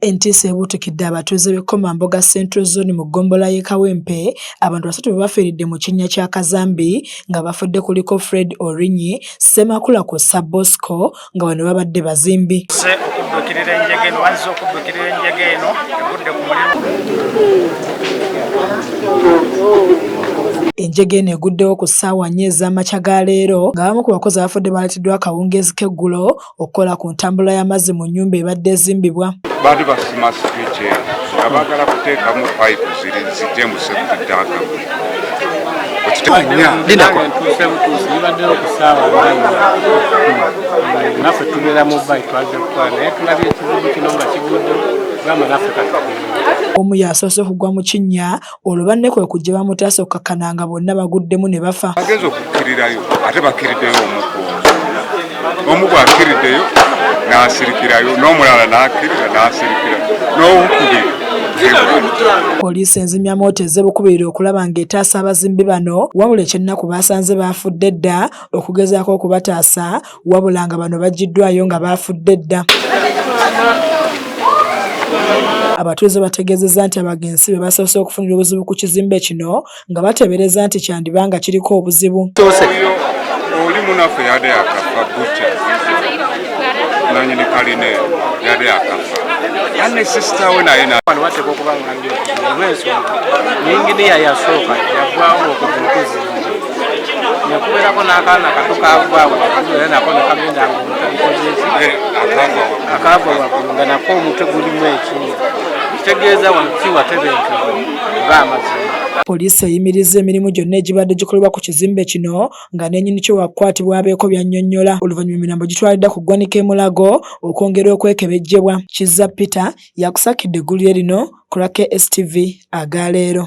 Entiisa ebuutikidde abatuuze b'e Komamboga Central Zone mu ggombolola y'e Kawempe, abantu basatu bwe bafiiridde mu kinnya kya kazambi nga bafudde kuliko Fred Orinyi, Ssemakula kw'ossa Bosco nga bano babadde bazimbi. Okuddukirira enjega eno bazze okuddukirira enjega eno egudde ku muliro. Enjega eno eguddewo ku ssaawa nnya ez'amakya ga leero ng'abamu ku bakozi abafudde baleeteddwa akawungeezi k'eggulo okukola ku ntambula y'amazzi mu nnyumba ebadde ezimbibwa. Baali basima switch eno nga baagala kuteekamu payipu ziri zijje mu septic tank. Ntuuse butuusi, bibaddewo ku ssaawa nga nnya. Naffe tubeera mu bbayi, twazze kukola naye tulabye ekizibu kino nga kiguddewo, gamba naffe katugende. Omu y'asoose okugwa mu kinnya olwo banne kwe kujja bamutaasa okukakkana nga bonna baguddemu ne bafa. Bagenze okukkirirayo ate bakkiriddeyo omu ku omu. Omu bw'akkiriddeyo n'asirikirayo n'omulala n'akkirira n'asirikira n'owokubiri. Poliisi enzimyamwoto ezze bukubirire okulaba ng'etaasa abazimbi bano wabula ekyennaku baasanze baafudde dda okugezaako okubataasa wabula nga bano baggyiddwayo nga baafudde dda. Abatuuze bategeezezza nti abagenzi be basoose okufunira obuzibu ku kizimbe kino nga bateebereza nti kyandiba nga kiriko obuzibu. Oli munaffe yadde akafa butcher nanyini kalina yadde akafa ane sisita we naye. Wano bateekwa okuba nga olw'ensonga yinginiya yasooka yavaawo okuva okuzimba nekubeerako n'akaana kato kavaawo waggulu era nako nekagenda nga omutwe gukoze eki akaava waggulu nga nako omutwe gulimu ekinnya, kitegeeza wano si watebenkevu ng'amazima. Poliisi eyimirizza emirimu gyonna egibadde gikolebwa ku kizimbe kino nga n'ennyini kyo wakukwatibwa abeeko by'annyonnyola. Oluvannyuma emirambo gitwaliddwa ku ggwanika e Mulago okwongera okwekebejjebwa. Kizza Peter yakusakidde eggulire lino ku lwa KSTV aga leero.